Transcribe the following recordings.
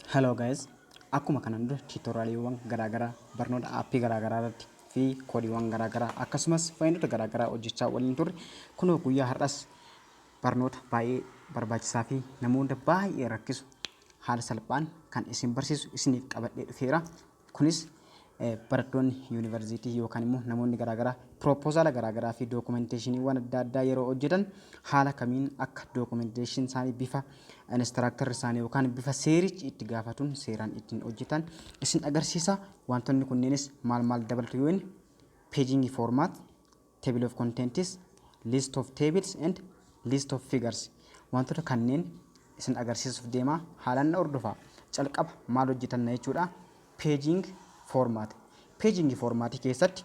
Hello guys, akkuma kanaan dura tutorialiiwwan garaagaraa barnoota aappii garaagaraa irratti fi koodiiwwan garaagaraa akkasumas faayilota garaagaraa hojjechaa waliin turre, kunoo guyyaa har'as barnoota baay'ee barbaachisaa fi namoota baay'ee rakkisu haala salphaan kan isin barsiisu isiniif qabadhee dhufeera. Kunis barattoonni yuunivarsiitii yookaan immoo namoonni garaagaraa piroopozaala garaagaraa fi dookumenteeshiniiwwan adda addaa yeroo hojjetan haala kamiin akka dookumenteeshin isaanii bifa inistiraaktarri isaanii yookaan bifa seerichi itti gaafatuun seeraan ittiin hojjetan isin agarsiisa. Wantoonni kunneenis maal maal dabalatu yoo inni paging format, table of contents, list of tables and list of figures, wantoota kanneen isin agarsiisuuf deema, haalaan na hordofaa. Calqaba maal hojjetanna jechuudha? Paging format. Paging format keessatti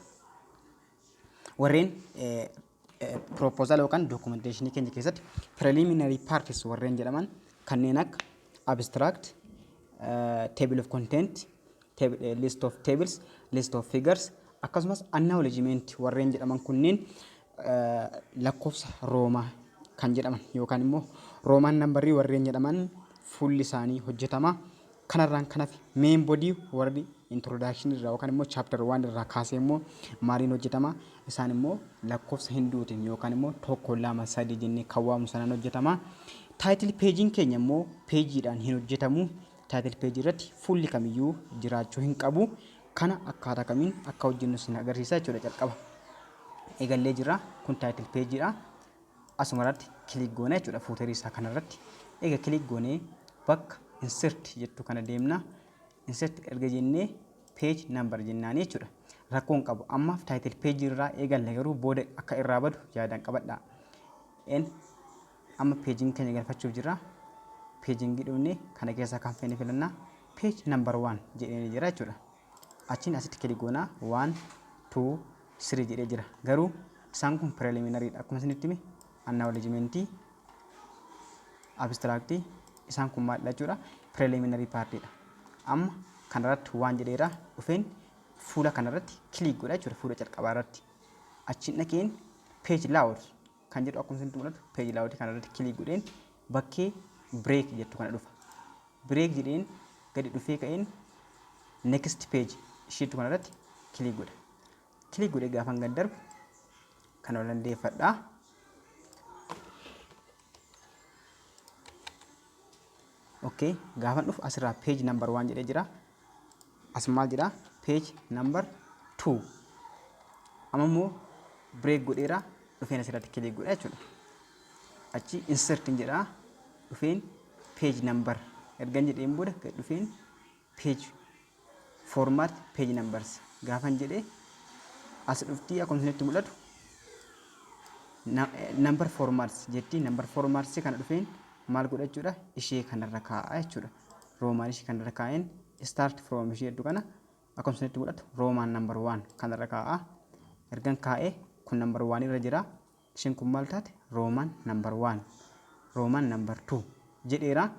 warreen proposal yookaan documentation keenya keessatti preliminary parts warreen jedhaman kanneen akka abstract, table of content, list of tables, list of figures akkasumas acknowledgement warreen jedhaman kunneen lakkoofsa roomaa kan jedhaman yookaan immoo Roman numberii warreen jedhaman fuulli isaanii hojjetama. Kanarraan kan hafe main body warri introduction irraa yookaan immoo chapter 1 irraa kaasee immoo maaliin hojjetama? Isaan immoo lakkoofsa hinduutiin yookaan immoo 1, 2, 3 jennee kan waamnu sanaan hojjetama. Title pageiin keenya immoo peejiidhaan hin hojjetamu. Title page irratti fuulli kamiyyuu jiraachuu hin qabu. Kana akkaataa kamiin akka hojjennu isin agarsiisa jechuudha calqaba. Eegallee jira. Kun title pageidha. Asuma irratti click goona jechuudha footerii isaa kanarratti. Egaa click goonee bakka insert jettu kana deemna. Insert erga jennee page number jennaani jechuudha. Rakkoon qabu ammaaf title page irraa eegalle, garuu booda akka irraa badu yaadaan qabadha. En amma pageiin keenya galfachuuf jira. Pagingii dhufnee kana keessaa kan feene filannaa, page number 1 jedhee jira jechuudha. Achiin asitti click goonaa, 1, 2, 3 jedhee jira. Garuu isaan kun preliminary dha. Akkuma isinitti hime, acknowledgementii, abstractii isaan kun maalidha jechuudha? Preliminary partiidha. Amma kanarratti waan jedheera, dhufeen fuula kanarratti click godha jechuudha, fuula calqabaa irratti. Achiin dhaqeen page layout kan jedhu, akkuma isinitti mul'atu, page layout kanarratti click godheen bakkee break jettu kana dhufa. Break jedheen gadi dhufee ka'een next page isheetu kanarratti click godha. Click godhee gaafan gad darbu kana ol dandeeffadha. Okay, gaafan dhufu asirraa page number 1 jedhee jira. As maal jedha? Page number 2. Amma immoo break godheera, dhufeen asirratti click godha jechuudha. Achi insert jedha, dhufeen page number ergan jedheen booda gad dhufeen page format page numbers gaafan jedhee as dhuftii, akkuma isinitti mul'atu number formats jetti. Number formats kana dhufeen maal godha jechuudha? Ishee kanarra kaa'a jechuudha. Roman ishee kanarra kaa'een start from ishee hedduu kana, akkuma isinitti mul'atu, Roman number 1 kanarra kaa'a. Ergan kaa'ee kun number 1 irra jira. Isheen kun maal taate? Roman number 1, Roman number 2 jedheera.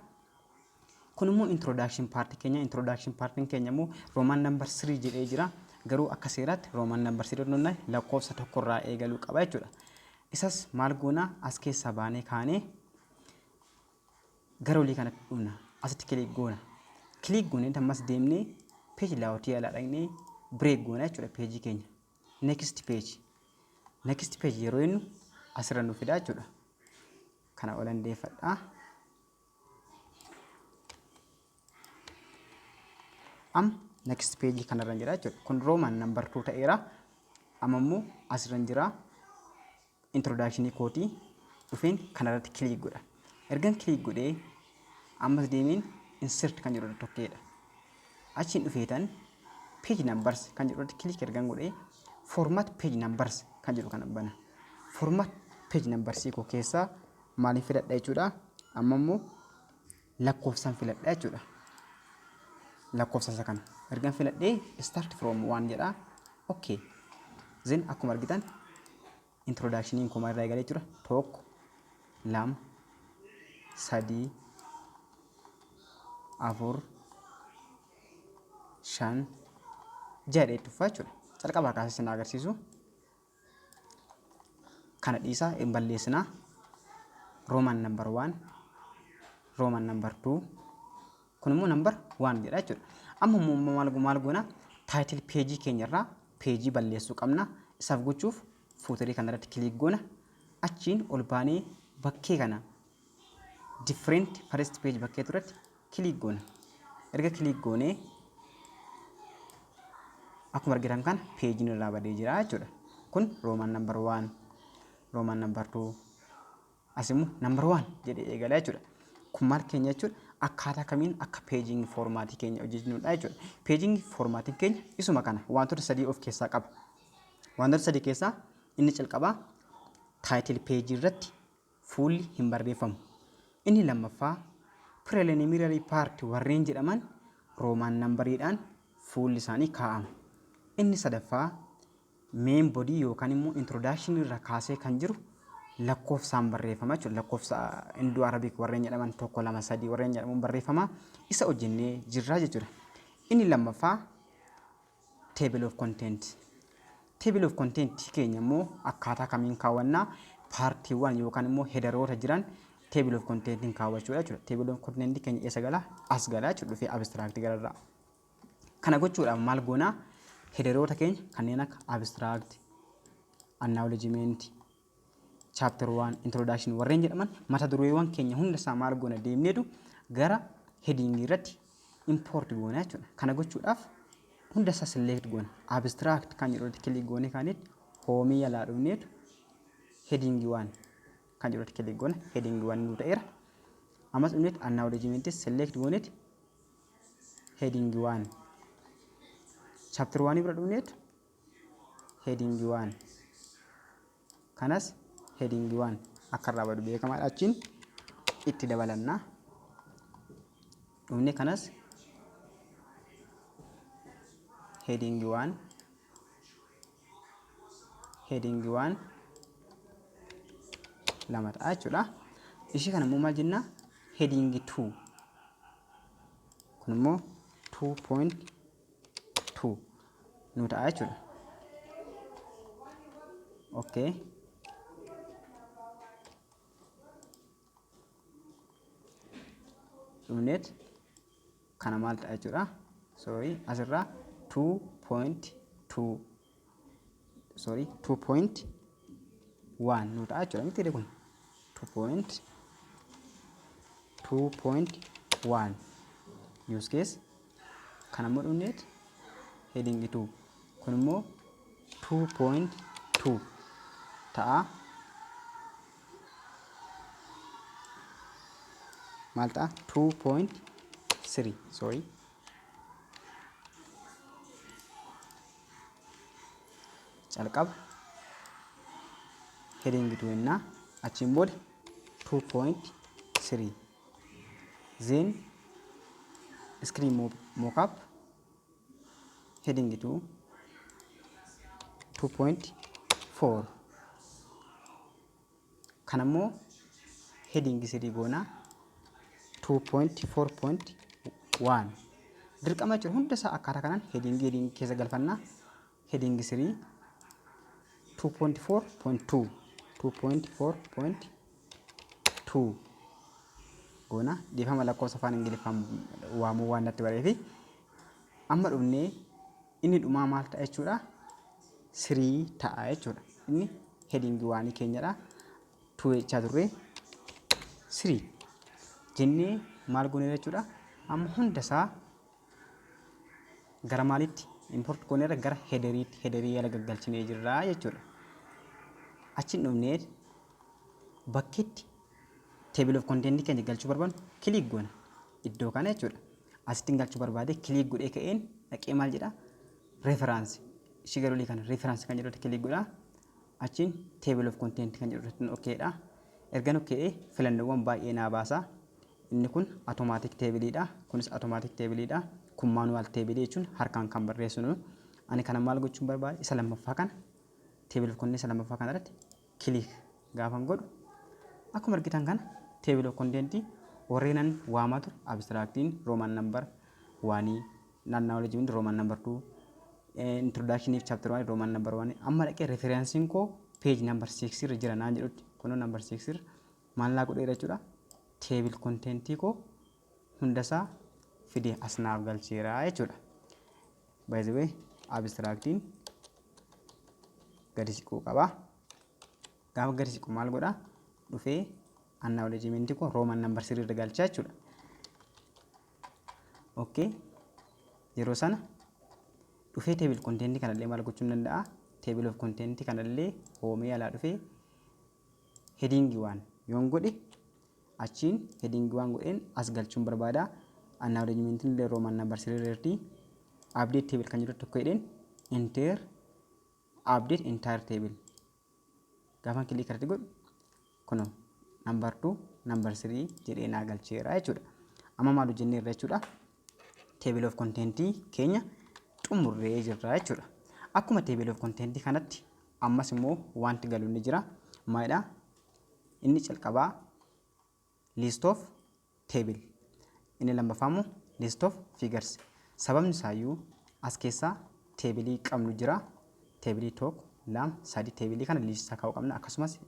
Kun immoo introduction part keenya. Introduction partiin keenya immoo Roman number 3 jedhee jira. Garuu akka seeraatti Roman number 3 odoo lakkoofsa tokkorraa eegaluu qaba jechuudha. Isas maal goona? As keessaa baanee kaanee gara olii kanatti dhufna. Asitti click goona. Click goonee ammas deemnee page layout alaa dhaqnee break goona jechuudha peejii keenya. Next page. Next page yeroo jennu asirra nu fida jechuudha. Kana olan deeffadhaa. Amma next page kanarra jira jechuudha. Kun Roman number 2 ta'eera. Amma immoo asirra jira. Introduction kootii dhufeen kanarratti click godha. Ergan click godhee ammas deemeen insert kan jedhu tokkeedha. Achiin dhufeetan page numbers kan jedhu irratti click ergan godhee format page numbers kan jedhu kana bana. Format page numbers koo keessaa maaliin filadha jechuudha? Amma immoo lakkoofsaan filadha jechuudha. Lakkoofsa isa kana. Ergan filadhee start from one jedha. Okay. Then akkuma argitan introductioniin koo irraa eegalee jechuudha. 1, 2, 3, 4, 5 jedhee itti fufaa jechuudha. Calqabaa kaasee sin agarsiisu. Kana dhiisaa, hin balleessinaa. Roman number 1, Roman number 2. Kun immoo number 1 jedha jechuudha. Amma immoo maal goona? Title page keenyarraa peejii balleessuu qabna. Isaaf gochuuf footerii kanarratti click goona. Achiin ol baanee bakkee kana different first page bakkee turetti click goona. Erga click goonee akkuma argitan kana peejiin irraa badee jira jechuudha. Kun Roman number 1, Roman number 2, as immoo number 1 jedhee eegala jechuudha. Kun maal keenya jechuudha? Akkaataa kamiin akka paging formatii keenya hojjennudha jechuudha. Paging formatiin keenya isuma kana wantoota sadii of keessaa qaba. Wantoota sadii keessaa inni calqabaa title page irratti fuulli hin barreeffamu. Inni lammaffaa preliminary part warreen jedhaman Roman numberiidhaan fuulli isaanii kaa'ama. Inni sadaffaa main body yookaan immoo introduction irra kaasee kan jiru lakkoofsaan barreeffama jechuudha. Lakkoofsa Indo Arabic warreen jedhaman 1, 2, 3 warreen jedhamuun barreeffama. Isa hojjennee jirra jechuudha. Inni lammaffaa table of content. Table of content keenya immoo akkaataa kamiin kaawwannaa? Partiiwwan yookaan immoo headeroota jiran table of contentiin kaawwachuudha jechuudha. Table of content keenya eessa galaa? As galaa jechuudha, dhufee abstract gararraa. Kana gochuudhaaf maal goonaa? Headeroota keenya kanneen akka abstract, acknowledgement, chapter 1, introduction warreen jedhaman mata dureewwan keenya hunda isaa maal goona? Deemneetu gara heading irratti import goona jechuudha. Kana gochuudhaaf hunda isaa select goona. Abstract kan jedhu irratti click goonee kaanitti homeii jalaa dhufneetu heading 1 kan jedhu irratti click goona. Heading 1 nu ta'eera. Ammas dhufneetu acknowledgement select gooneeti heading 1. Chapter 1 bira dhufneetu heading 1. Kanas heading 1 akka irraa badu beekamaadha. Achiin itti dabalannaa. Dhufne kanas heading 1, heading 1 lama ta'a jechuudha. Ishii kana immoo maal jennaa? Heading 2. Kun immoo 2.2 nu ta'a jechuudha. Okay. Dhufneet kana maal ta'a jechuudha? Sorry, asirraa 2.2, sorry, 2.1 nu ta'a jechuudha miti kun 2.2.1 use case. Kana immoo dhufneet heading 2, kun immoo 2.2 ta'a. Maal ta'a? 2.3, sorry, calqaba heading 2 jennaa, achiin booda 2.3, then screen mockup heading 2, 2.4. Kan ammoo heading 3 goonaa, 2.4.1 dirqama jechuudha. Hunda isaa akkaataa kanaan heading heading keessa galfannaa. Heading 3, 2.4.2, 2.4.2 goona. Dhiifama, lakkoofsa afaan Ingiliffaan waamuu waan natti bareefi. Amma dhufnee inni dhumaa maal ta'a jechuudha? Three ta'a jechuudha. Inni heading oneii keenyadha. Two jechaa turre, three jennee maal goone jechuudha? Amma hunda isaa gara maalitti import gooneerra? Gara headeriitti, headerii jala gaggalchinee jirra jechuudha. Achiin dhufnee bakkeetti table of content keenya galchuu barbaannu click goona. Iddoo kana jechuudha. Asittiin galchuu barbaade click godhee ka'een dhaqee maal jedha? Reference. Ishii garuu kana reference kan jedhutti click godha. Achiin table of content kan jedhutti okaydha. Ergan okay'ee filannoowwan baay'ee naa baasa. Inni kun automatic tableidha. Kunis automatic tableidha. Kun manual table jechuun harkaan kan barreessinu. Ani kana maal gochuun barbaade? Isa lammaffaa kana, table of content isa lammaffaa kana irratti click gaafan godhu akkuma argitan kana table of content warreenan waamaa ture, abstractiin Roman number oneii, acknowledgement Roman number 2, introduction chapter 1 Roman number 1. Amma dhaqee referenceiin koo page number 6 irra jira naan jedhutti, kunoo number 6 irra maal naa godheera jechuudha? Table contentii koo hundasaa Fidee as naaf galcheera jechuudha. By the way, abstractiin gadi siquu qaba. Gaafa gadi siqu maal godha? Dhufee acknowledgement koo Roman number sirriirra galchaa jechuudha. Okay. Yeroo sana dhufee table content kanallee maal gochuu danda'a? Table of content kanallee hoomee alaa dhufee heading waan yoon godhe, achiin heading waan godheen as galchuun barbaada. Acknowledgement illee Roman number sirriirratti update table kan jedhu tokko jedheen enter, update entire table. Gaafa click irratti godhu, kunoo number 2, number 3 jedhee naa galcheera jechuudha. Amma maal hojjenneerra jechuudha? Table of content keenya xumurree jirra jechuudha. Akkuma table of content kanatti ammas immoo wanti galu ni jira. Maalidha? Inni calqabaa list of table. Inni lammaffaa immoo list of figures. Sababni isaayyuu as keessaa tableii qabnu jira. Tableii tokko, lama, sadi, tableii kana listaa kaa'uu qabna. Akkasumas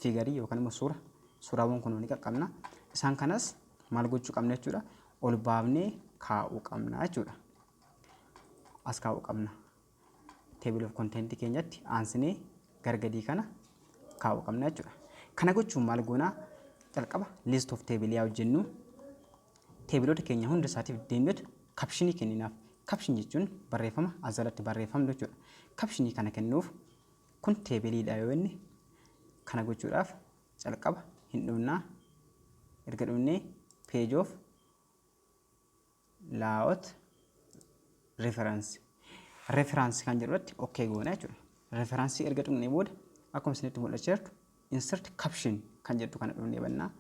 figureii yookaan immoo suuraawwan kun ni qaqqabna. Isaan kanas maal gochuu qabna jechuudha? Ol baafnee kaa'uu qabna jechuudha. As kaa'uu qabna. Table of content keenyatti aansinee gargadii kana kaa'uu qabna jechuudha. Kana gochuun maal goonaa? Calqaba list of table yaa hojjennu. Tableoota keenya hunda isaatiif deemneetu captionii kenninaaf. Caption jechuun barreeffama as jalatti barreeffamnu jechuudha. Captionii kana kennuuf, kun tableiidha yoo inni, kana gochuudhaaf calqaba hin dhumnaa. Erga dhumnee page of layout reference, reference kan jedhu irratti okay goona jechuudha. Reference erga dhumnee booda, akkuma isinitti mul'achaa jirtu, insert caption kan jedhu kana dhumnee bannaa.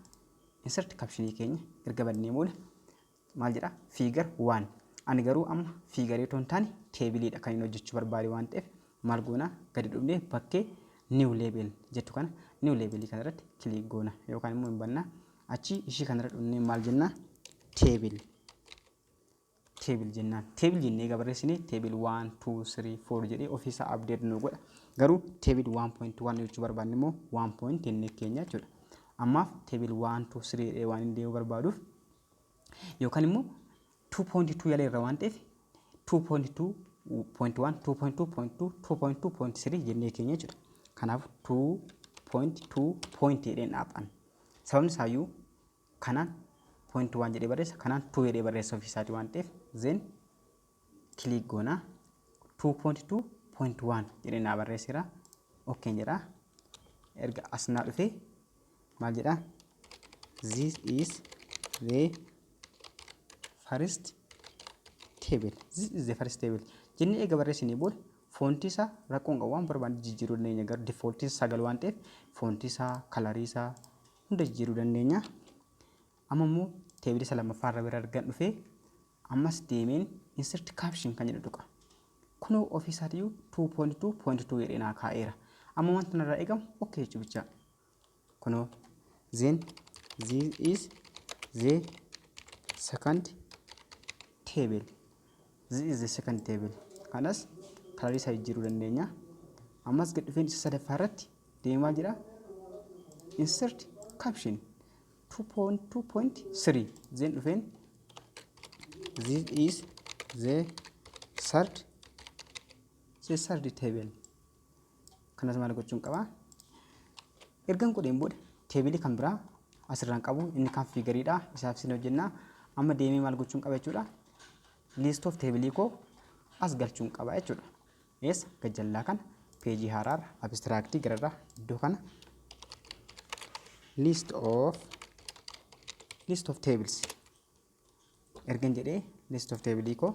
Insert captionii keenya erga bannee booda maal jedha? Figure one. Ani garuu amma figureii otoo hin taane tableiidha kan inni hojjechuu barbaade waan ta'eef, maal goona? Gadi dhufnee bakkee new label jettu kana, new labelii kana irratti click goona yookaan immoo hin bannaa. Achi ishii kanarra dhufnee maal jennaa? Table, table jennaan. Table jennee egaa barreessine, table 1, 2, 3, 4 jedhee ofiisaa update nu godha. Garuu table 1.1 jechuu barbaanne immoo 1 point jennee keenya jechuudha. Ammaaf table 1, 2, 3 jedhee waan hin deemuu barbaaduuf, yookaan immoo 2.2 yaala irra waan ta'eef, 2.2.1, 2.2.2, 2.2.3 jennee keenya jechuudha. Kanaaf 2.2 point jedheen dhaabban. Sababni isaayyuu kanaan point 1 jedhee barreessa, kanaan 2 jedhee barreessa ofiisaati waan ta'eef, then click goona, 2.2.1 jedhee naa barreesseera. Okay jedha. Erga as naa dhufee maal jedha? This is the first table. This is the first table. Jennee eega barreessinee booda, fontii isaa rakkoon qabu, waan barbaanne jijjiiruu dandeenya. Garuu defaultiin 9 waan ta'eef, fontii isaa, colorii isaa hunda jijjiiruu dandeenya. Amma immoo tableii isa lammaffaa irra bira argan dhufee ammas deemeen insert caption kan jedhu tuqa. Kunoo ofii isaatiiyyuu 2.2.2 jedhee naa kaa'eera. Amma wanta narraa eegamu okay jechuu bicha. Kunoo then this is the second table. This is the second table. Kanas colorii isaa jijjiiruu dandeenya. Ammas gad dhufeen isa sadaffaa irratti deemaa jira. Insert caption 2.2.3, then dhufeen this is the third table. Kanas maal gochuun qaba? Ergan godheen booda, tableii kan biraa asirraan qabu, inni kan figureiidha, isaaf isin hojjennaa. Amma deemee maal gochuun qaba jechuudha? List of tableii koo as galchuun qaba jechuudha. Eessa? Gajjallaa kana, pageii haaraarra, abstractii gararraa, iddoo kana list of tables ergan jedhee, list of tableii koo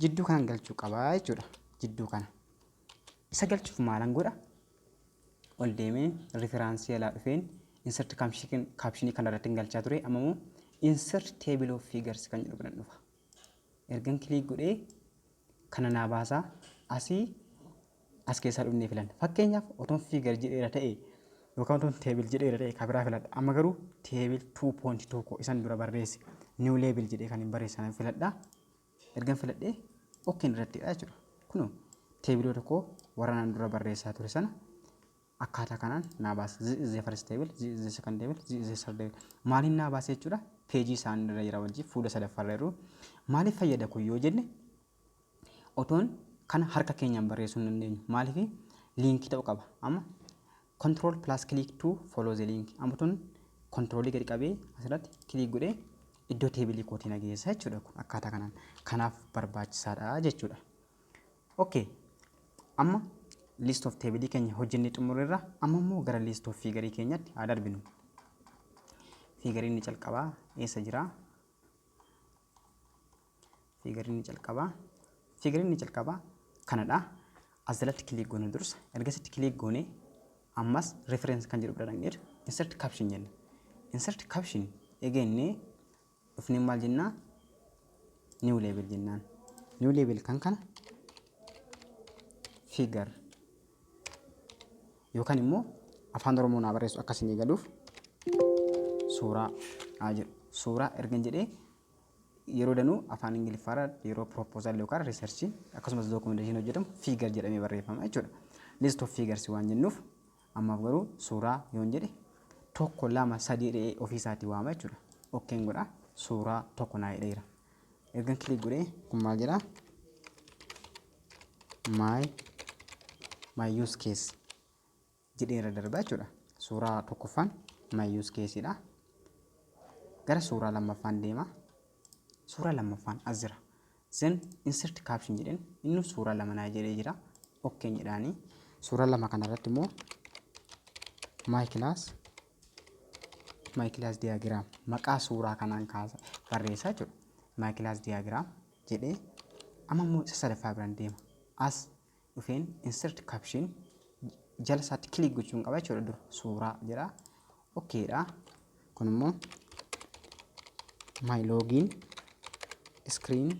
jidduu kanan galchuu qaba jechuudha. Jidduu kana. Isa galchuuf maalan godha? Ol deemee referenceii alaa dhufeen insert captionii kana irratti galchaa ture. Amma immoo insert table of figures kan jedhu biran dhufa. Ergan click godhee kana naa baasaa, asii as keessaa dhufnee filanna. Fakkeenyaaf otoon figure jedheera ta'e yookaan otoon table jedheera ta'e kan biraa filadha. Amma garuu table 2.2 koo isan dura barreesse, new label jedhee kan hin barreessan filadha. Ergan filadhee okayn irrattidha jechuudha. Kunoo tableoota koo warra naan dura barreessaa ture sana akkaataa kanaan naa baasa. This is the first table, this is the second table, this is the third table. Maaliin naa baase jechuudha? Peejii isaan irra jira wajjin fuula sadaffaarra jiru. Maaliif fayyada kun yoo jenne, otoon kana harka keenyaan barreessuu hin dandeenyu. Maaliif? Liinkii ta'uu qaba. Amma control plus click to follow the link. Amma otoon controlii gadi qabee asirratti click godhee iddoo teebilii kootii na geessa jechuudha, kun akkaataa kanaan. Kanaaf barbaachisaadha jechuudha. Okay. Amma list of teebilii keenya hojjennee xumurreerra. Amma immoo gara list of fiigarii keenyatti haa darbinu. Fiigariin inni calqabaa eessa jira? Fiigariin inni calqabaa. Fiigariin inni calqabaa kanadha. As jalatti click goone dursa. Ergasitti click goone ammas reference kan jedhu bira dhaqneetu insert caption jenna. Insert caption egeennee dhufnee maal jennaa? New label jennaan. New label kan kana figure yookaan immoo Afaan Oromoo naa barreessu akka isinii galuuf suuraa haa jedhu. Suuraa ergan jedhee, yeroo danuu Afaan Ingiliffaarra yeroo proposal yookaan researchii akkasumas documentation hojjetamu figure jedhamee barreeffama jechuudha. List of figures waan jennuuf ammaaf garuu suuraa yoon jedhe, tokko, lama, sadii jedhee ofii isaatii waama jechuudha. Okayn godha, suuraa tokko naa jedheera. Ergan click godhee kun maal jedhaa? My use case jedhee irra darba jechuudha. Suuraa tokkoffaan my use case dha. Gara suuraa lammaffaan deema. Suuraa lammaffaan as jira. Then insert caption jedheen, inni suuraa lama naa jedhee jira. Okayn jedhaanii. Suuraa lama kanarratti immoo my class diagram maqaa suuraa kanaan kaasa barreessaa jechuudha. My class diagram jedhee amma immoo isa sadaffaa biraan deema. As dhufeen insert caption jala isaatti click gochuun qaba jechuudha, dura suuraa jedha. Okaydha. Kun immoo my login screen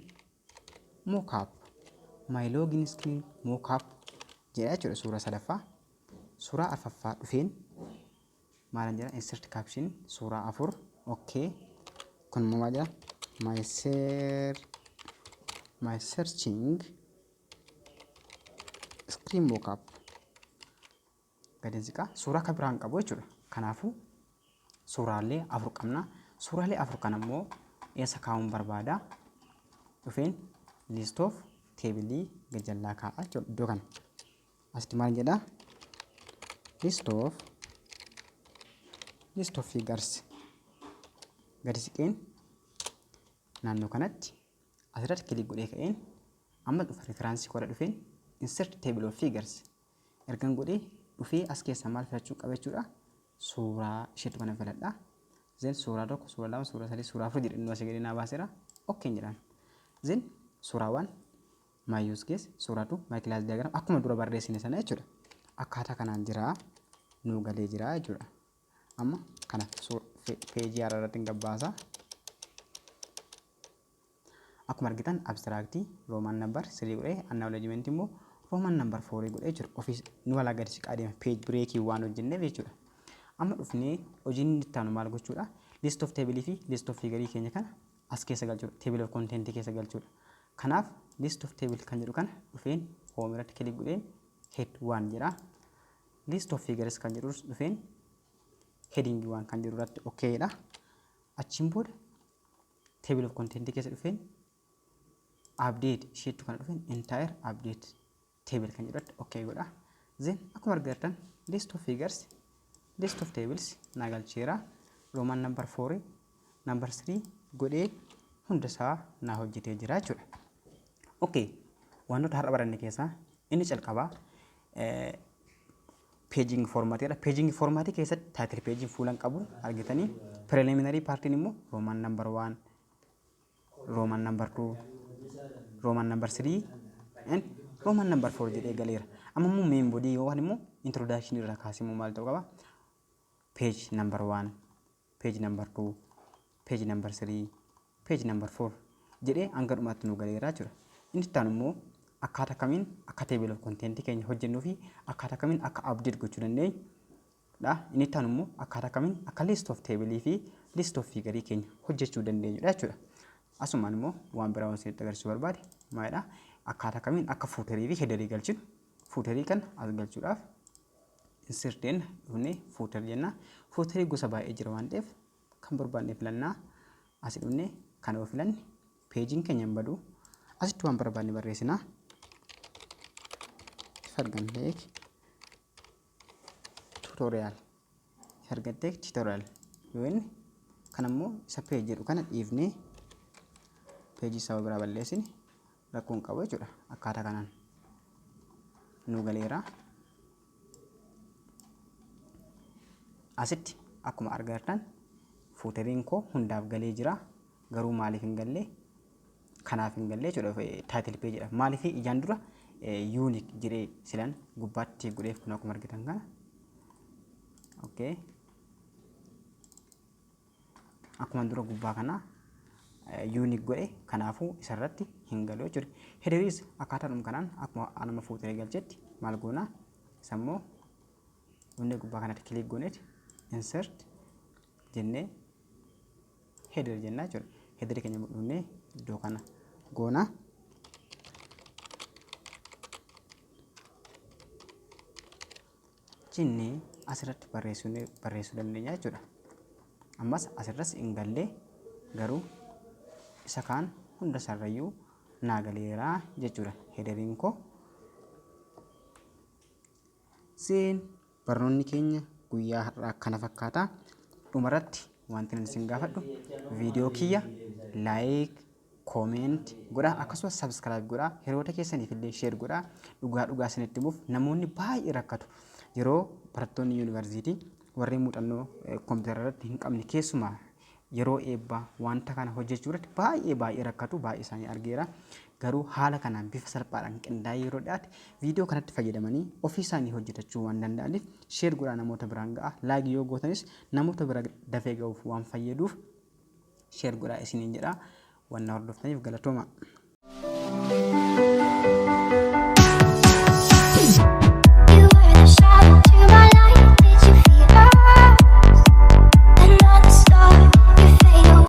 mockup, my login screen mockup jedha jechuudha suuraa sadaffaa. Suuraa arfaffaa dhufeen maalan jedha? Insert caption, suuraa afur, okay. Kun immoo maal jedha? My searching screen mockup. Gadi siqaa, suuraa kan biraan qabu jechuudha. Kanaafuu suuraalee afur qabna. Suuraalee afur kana immoo eessa kaa'uun barbaada? Dhufeen list of teebilii gajjallaa kaa'a jechuudha iddoo kana. Asitti maal jedhaa? List of figures. Gadi siqeen naannoo kanatti asirratti click godhee ka'een amma dhufa reference godha, dhufeen insert table of figures ergan godhee dhufee as keessaa maal filachuu qaba jechuudha? Suuraa isheetu kana filadha. Then suuraa tokko, suuraa lama, suuraa sadii, suuraa afur jedhe, inni asii gadi naa baaseera. Okayn jedhaan. Then suuraawwan my use case, suuraa two my class diagram akkuma dura barreessine sana jechuudha. Akkaataa kanaan jira, nuu galee jira jechuudha. Amma kana peejii haaraa irratti hin gabbaasa. Akkuma argitan abstractii Roman number 3 godhee, acknowledgement immoo Roman number 4 godhee jira. Ofiis nu walaa gadi siqaa deema page breakii waan hojjenneef jechuudha. Amma dhufnee hojiin inni itti aanu maal gochuudha? List of table fi list of figure keenya kana as keessa galchuudha. Table of content keessa galchuudha. Kanaaf list of table kan jedhu kana dhufeen home irratti click godheen head 1 jedha. List of figures kan jedhus dhufeen heading 1 kan jedhu irratti okay dha. Achiin booda table of content keessa dhufeen update isheettu kana dhufeen entire update table kan jedhu irratti okay godha. Then akkuma argitan list of figures, list of tables naa galcheera. Roman number 4, number 3 godhee hunda isaa naa hojjetee jira jechuudha. Okay, wantoota har'a baranne keessaa inni calqabaa paging formatiidha. Paging formatii keessatti title pageiin fuula hin qabu argitanii, preliminary partiin immoo Roman number 1, Roman number 2, Roman number 3 and Roman number 4 jedhee galeera. Amma immoo main body yookaan immoo introduction irraa kaasee immoo maal ta'uu qaba? Page number 1, page number 2, page number 3, page number 4 jedhee hanga dhumaatti nu galeera jechuudha. Inni itti aanu immoo akkaataa kamiin akka table of content keenya hojjennuu fi akkaataa kamiin akka update gochuu dandeenyudha. Inni itti aanu immoo akkaataa kamiin akka list of table fi list of figure keenya hojjechuu dandeenyudha jechuudha. Asumaan immoo waan biraa waan isinitti agarsiisuu barbaade maalidha? Akkaataa kamiin akka footerii fi headerii galchinu. Footerii kana as galchuudhaaf inserteen dhufnee footer jenna. Footerii gosa baay'ee jira waan ta'eef kan barbaanne filannaa. Asi dhufnee kana yoo filanne peejiin keenya hin badu. Asitti waan barbaanne barreessina. Sargan Tech Tutorial. Sargan Tech Tutorial yoo inni kan ammoo isa peej jedhu kana dhiifnee peejii isaa biraa balleessine rakkoo hin qabu jechuudha. Akkaataa kanaan nu galeera. Asitti akkuma argaa jirtan footeriin koo hundaaf galee jira. Garuu maaliif hin galle? Kanaaf hin galle jechuudha, title pageidha. Maaliif ijaan dura unique jedhee silan gubbaatti godheef kun akkuma argitan kana. Okay. Akkuma dura gubbaa kana unique godhe, kanaafuu isarratti hin galu jechuudha. Headeriis akkaataadhuma kanaan akkuma anuma footerii galchetti maal goona? Isammoo hundee gubbaa kanatti click gooneeti insert jennee header jennaa jechuudha. Headerii keenya dhufnee iddoo kana goona. Jennee asirratti barreessuu dandeenya jechuudha. Ammas asirras hin galle, garuu isa kaan hunda isaarrayyuu naa galeeraa jechuudha headeriin koo. Seen barnoonni keenya guyyaa har'aa kana fakkaata. Dhumarratti wanti ani isin gaafadhu viidiyoo kiyya like, comment godhaa, akkasumas subscribe godhaa, hiriyoota keessaniif illee share godhaa. Dhugaa dhugaa isinitti himuuf namoonni baay'ee rakkatu. Yeroo barattoonni yuunivarsiitii warreen muuxannoo kompiitara irratti hin qabne keessumaa yeroo eebbaa wanta kana hojjechuu irratti baay'ee baay'ee rakkatu, baay'ee isaanii argeera. Garuu haala kanaan bifa salphaadhaan qindaa'ee yeroo dhiyaate viidiyoo kanatti fayyadamanii ofii isaanii hojjetachuu waan danda'aniif share godhaa, namoota biraan ga'a. Like yoo gootanis namoota bira dafee ga'uuf waan fayyaduuf share godhaa isiniin jedha. Wanna hordoftaniif galatooma.